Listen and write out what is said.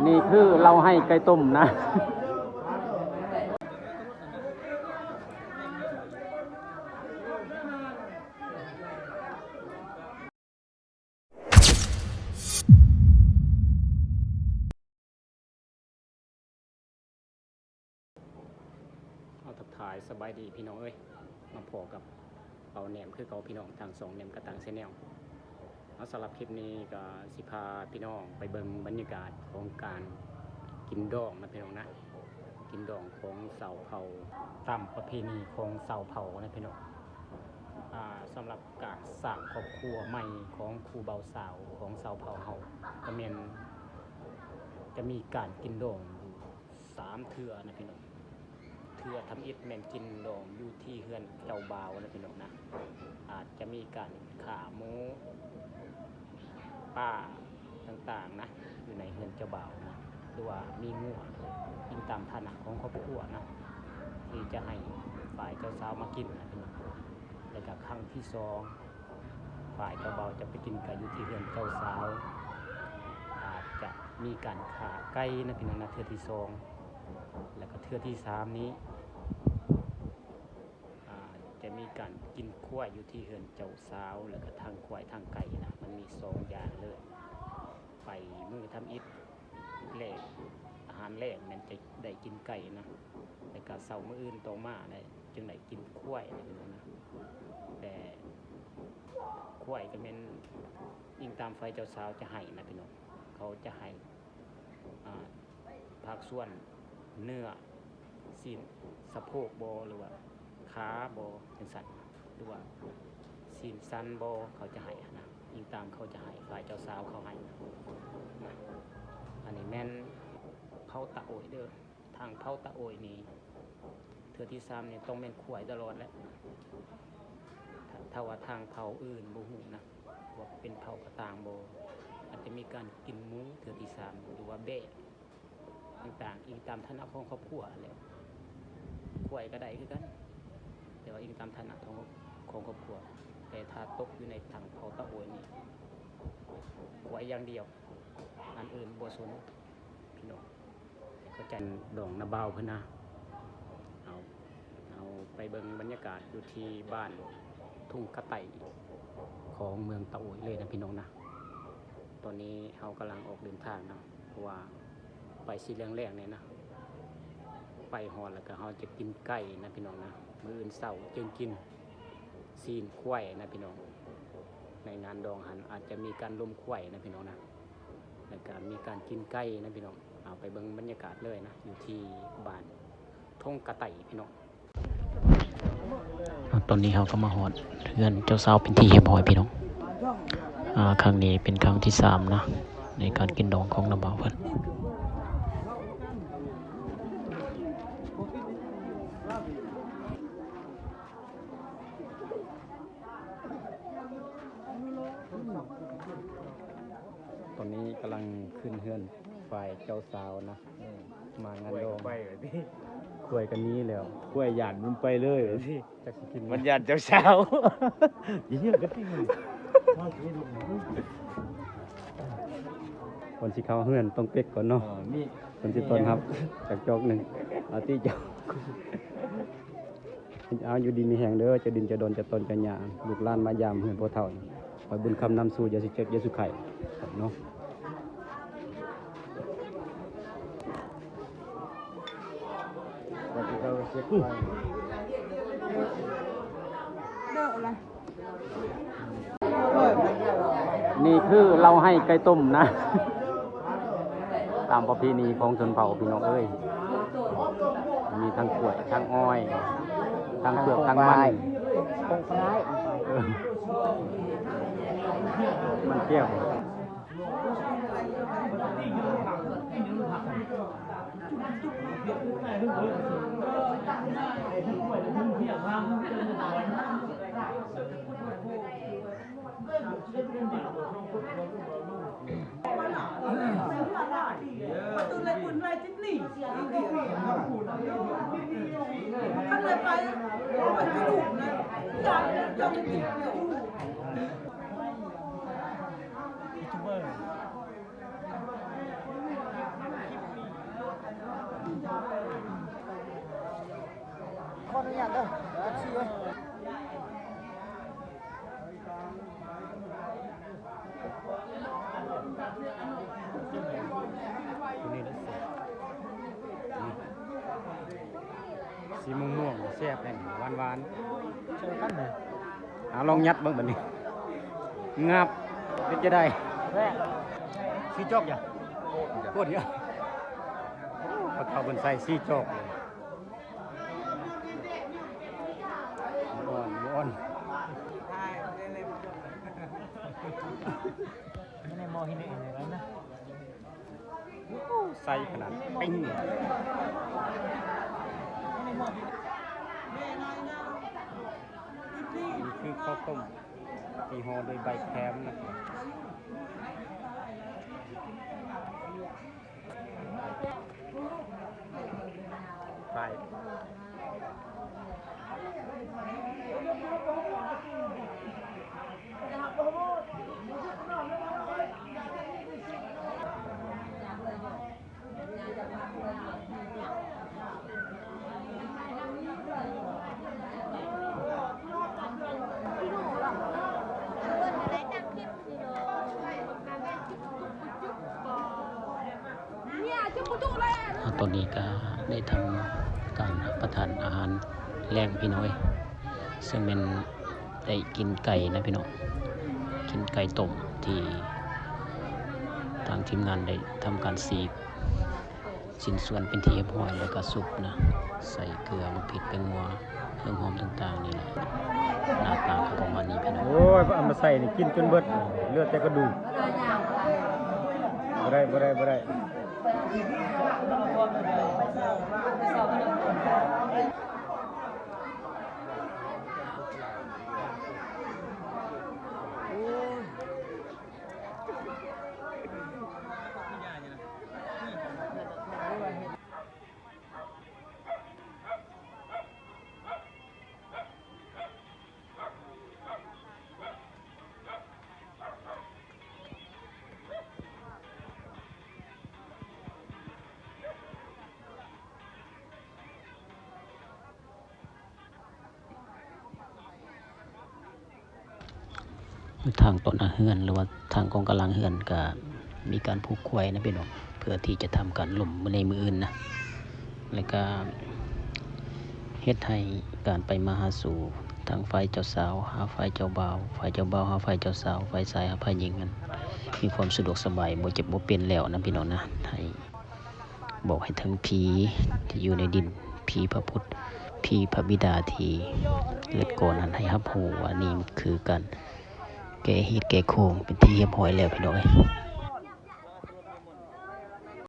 ນີ້ຄືເຫຼົ້າໄຮ່ໄກ່ຕົ້ມນະ. ເອົາ ທັກທາຍສະບາຍດີພີ່ນ້ອງເອີຍ, ມາພໍ້ກັບເຮົາແນມຄືເກົ່າພີ່ນ້ອງ ທາງຊ່ອງແນມກະຕັງແຊນແນວ. ເອົາ ສຳລັບຄລິບນີ້ກໍຊິພາພີ່ນ້ອງໄປເບິ່ງບັນຍາກາດຂອງການກິນດອງນະພີ່ນ້ອງນະ, ກິນດອງຂອງຊາວເຜົ່າ ຕາມປະເພນີຂອງຊາວເຜົ່ານະພີ່ນ້ອງ. ອ່າ ສຳລັບການສ້າງຄອບຄົວໃໝ່ຂອງຄູ່ບ່າວສາວຂອງຊາວເຜົ່າເຮົາ ກໍແມ່ນຈະມີການກິນດອງຢູ່ ສາມເທື່ອນະພີ່ນ້ອງ. ເທື່ອທຳອິດແມ່ນກິນດອງຢູ່ທີ່ເຮືອນເຈົ້າບ່າວນະພີ່ນ້ອງນະ, ອາດຈະມີການຂ້າໝູ ປາຕ່າງໆນະ ຢູ່ໃນເຮືອນເຈົ້າບ່າວນະ ຫຼືວ່າມີງົວ ອີງຕາມຖານະຂອງຄອບຄົວນະ ທີ່ຈະໃຫ້ຝ່າຍເຈົ້າສາວມາກິນນະພີ່ນ້ອງ. ແລ້ວກະຄັ້ງທີສອງ ຝ່າຍເຈົ້າບ່າວຈະໄປກິນໄກ່ຢູ່ທີ່ເຮືອນເຈົ້າສາວ ອາດຈະມີການຂ້າໄກ່ນະພີ່ນ້ອງນະ ເທື່ອທີສອງ. ແລ້ວກໍເທື່ອທີສາມນີ້ ອາດຈະມີການກິນຄວາຍຢູ່ທີ່ເຮືອນເຈົ້າສາວ ແລ້ວກໍທັງຄວາຍທັງໄກ່ນະ, ມັນມີສອງຢ່າງເລີຍ. ໄປມື້ທຳອິດແລກ ອາຫານແລກແມ່ນຈະໄດ້ກິນໄກ່ນະ, ແລ້ວກໍເຊົ້າມື້ອື່ນຕໍ່ມານະ ຈຶ່ງໄດ້ກິນຄວາຍນະພີ່ນ້ອງນະ. ແຕ່ຄວາຍກໍແມ່ນອີງຕາມຝ່າຍເຈົ້າສາວຈະໃຫ້ນະພີ່ນ້ອງ, ເຂົາຈະໃຫ້ ອ່າ ພາກສ່ວນເນື້ອ ຊີ້ນ ສະໂພກບໍ ຫຼືວ່າຂາບໍ ຈັ່ງຊັ້ນ ຫຼືວ່າຊີ້ນສັນບໍ ເຂົາຈະໃຫ້ຫັ້ນນະ, ອີງຕາມເຂົາຈະໃຫ້ ຝ່າຍເຈົ້າສາວເຂົາໃຫ້ນະ. ອັນນີ້ແມ່ນເຜົ່າຕາໂອຍເດີ້. ທາງເຜົ່າຕາໂອຍນີ້ ເທື່ອທີສາມນີ້ຕ້ອງແມ່ນຄວາຍຕະຫຼອດແຫຼະ. ຖ້າ ຖ້າວ່າທາງເຜົ່າອື່ນບໍ່ຮູ້ນະ ວ່າເປັນເຜົ່າກະຕ່າງບໍ ອາດຈະມີການກິນໝູເທື່ອທີສາມ ຫຼືວ່າແບ້ຕ່າງໆ ອີງຕາມຖານະຂອງຄອບຄົວຫັ້ນແຫຼະ. ຄວາຍກະໄດ້ຄືກັນ ແຕ່ວ່າອີງຕາມຖານະຂອງ ຂອງຄອບຄົວ. ແຕ່ຖ້າຕົກຢູ່ໃນທາງເຜົ່າຕາໂອຍນີ້ ຄວາຍຢ່າງດຽວ ອັນອື່ນບໍ່ສົນພີ່ນ້ອງ. ກໍຈັນດອງນາບ່າວເພິ່ນນະ. ເຮົາ ເຮົາໄປເບິ່ງບັນຍາກາດຢູ່ທີ່ບ້ານທົ່ງກະໄຕຂອງເມືອງຕາໂອຍເລີຍນະພີ່ນ້ອງນະ. ຕອນນີ້ເຮົາກຳລັງອອກເດີນທາງເນາະ ເພາະວ່າໄປຊິແລງໆແດ່ນະ, ໄປຮອດແລ້ວກໍເຮົາຈະກິນໄກ່ນະພີ່ນ້ອງນະ, ມື້ອື່ນເຊົ້າຈຶ່ງກິນ ຊີ້ນຄວາຍນະພີ່ນ້ອງ. ໃນງານດອງຫັ້ນອາດຈະມີການລົມຄວາຍນະພີ່ນ້ອງນະ, ແລ້ວກະມີການກິນໄກ່ນະພີ່ນ້ອງ. ເອົາ ໄປເບິ່ງບັນຍາກາດເລີຍນະ ຢູ່ທີ່ບ້ານທົ່ງກະໄຕພີ່ນ້ອງ. ຕອນນີ້ເຮົາກໍມາຮອດເຮືອນເຈົ້າສາວເປັນທີ່ຮຽບຮ້ອຍພີ່ນ້ອງ. ອ່າ ຄັ້ງນີ້ເປັນຄັ້ງທີສາມນະ ໃນການກິນດອງຂອງນາບ່າວເພິ່ນ. ຕອນນີ້ກຳລັງຂຶ້ນເຮືອນຝ່າຍເຈົ້າສາວນະ. ອືມ ມາງານດອງ ຄວາຍກໍໜີແລ້ວ ຄວາຍຢ້ານມັນໄປເລີຍ. ຈັກຊິກິນ ມັນຢ້ານເຈົ້າສາວ. ກ່ອນຊິເຂົ້າເຮືອນຕ້ອງເປັກກ່ອນເນາະ. ເອີ ມີ ເພິ່ນຊິຕ້ອນຮັບຈັກຈອກໜຶ່ງ. ເອົາຕິເຈົ້າ. ເອົາ ຢູ່ດີມີແຮງເດີ້ ເຈົ້າດິນເຈົ້າດອນເຈົ້າຕອນເຈົ້າຫຍ້າ, ລູກຫຼານມາຢາມເຮືອນພໍ່ເຖົ້າ ຂໍໃຫ້ບຸນຄຳນຳສູ່ ຢ່າສຸເຈັບຢ່າສຸໄຂ້ເນາະ. ເດີລະ ນີ້ຄືເຫຼົ້າໄຮ່ໄກ່ຕົ້ມນະ ຕາມປະເພນີຂອງຊົນເຜົ່າພີ່ນ້ອງເອີຍ. ມີທັງກ້ວຍ ທັງອ້ອຍ ທັງເຜືອກ ທັງມັນ ເອີ ມັນແກ້ວ. ຢູທູບເບີ. ຢ້ານເດີ ເອັຟຊີເອີຍ. ຕົວນີ້ລະແຊບ ອືມ ສີມ່ວງໆ ແຊບແນ່ ຫວານໆ ໃສ່ກັນເລີຍ. ເອົາ ລອງຍັດເບິ່ງບັດນີ້ ງາບ ເປັນຈັ່ງໃດ? ແຊບ ສີ່ຈອກຫຍັງ? ໂຄດດຽວ ໂອ້ ເຂົາເຈົ້າເພິ່ນໃສ່ສີ່ຈອກເລີຍ. ບໍ່ອ່ອນ ບໍ່ອ່ອນ ຢູ່ໃນໝໍ້ເຮັດແນວນັ້ນນະ. ໂອ້ ໃສ່ຂະໜາດ ປິ້ງ. ນີ້ຄືເຂົ້າຕົ້ມທີ່ຫໍ່ດ້ວຍໃບແຄມນະ. ໄປ ຕອນນີ້ກະໄດ້ທຳການຮັບປະທານອາຫານແລງພີ່ນ້ອງເອີຍ ເຊິ່ງແມ່ນໄດ້ກິນໄກ່ນະພີ່ນ້ອງ ກິນໄກ່ຕົ້ມທີ່ທາງທີມງານໄດ້ທຳການສີກຊິ້ນສ່ວນເປັນທີ່ຮຽບຮ້ອຍ ແລ້ວກະສຸບນະ ໃສ່ເກືອ ໝາກພິກ ແປ້ງນົວ ເຄື່ອງຫອມຕ່າງໆນີ້ແຫຼະ ໜ້າຕາກະປະມານນີ້ພີ່ນ້ອງ. ໂອ້ຍ ເອົາມາໃສ່ນີ້ກິນຈົນເບິດ ເຫຼືອແຕ່ກະດູກ ບໍ່ໄດ້ ບໍ່ໄດ້ ບໍ່ໄດ້. ທາງຕໍ່ໜ້າເຮືອນ ຫຼືວ່າທາງກອງກາງຫຼັງເຮືອນ ກະມີການຜູກຄວາຍນະພີ່ນ້ອງ ເພື່ອທີ່ຈະທຳການລົມໃນມື້ອື່ນນະ ແລ້ວກະເຮັດໃຫ້ການໄປມາຫາສູ່ ທັງຝ່າຍເຈົ້າສາວຫາຝ່າຍເຈົ້າບ່າວ ຝ່າຍເຈົ້າບ່າວຫາຝ່າຍເຈົ້າສາວ ຝ່າຍຊາຍຫາຝ່າຍຍິງນັ້ນ ມີຄວາມສະດວກສະບາຍ ບໍ່ເຈັບບໍ່ເປັນແລ້ວນະພີ່ນ້ອງນະ ໃຫ້ ບອກໃຫ້ເຖິງຜີທີ່ຢູ່ໃນດິນ ຜີພະພຸດ ຜີພະບິດາທີ່ເກີດກ່ອນຫັ້ນ ໃຫ້ຮັບຮູ້ວ່ານີ້ຄືການແກ້ຮີດແກ້ໂຄງເປັນທີ່ຮຽບຮ້ອຍແລ້ວ ພີ່ນ້ອງເອີຍ.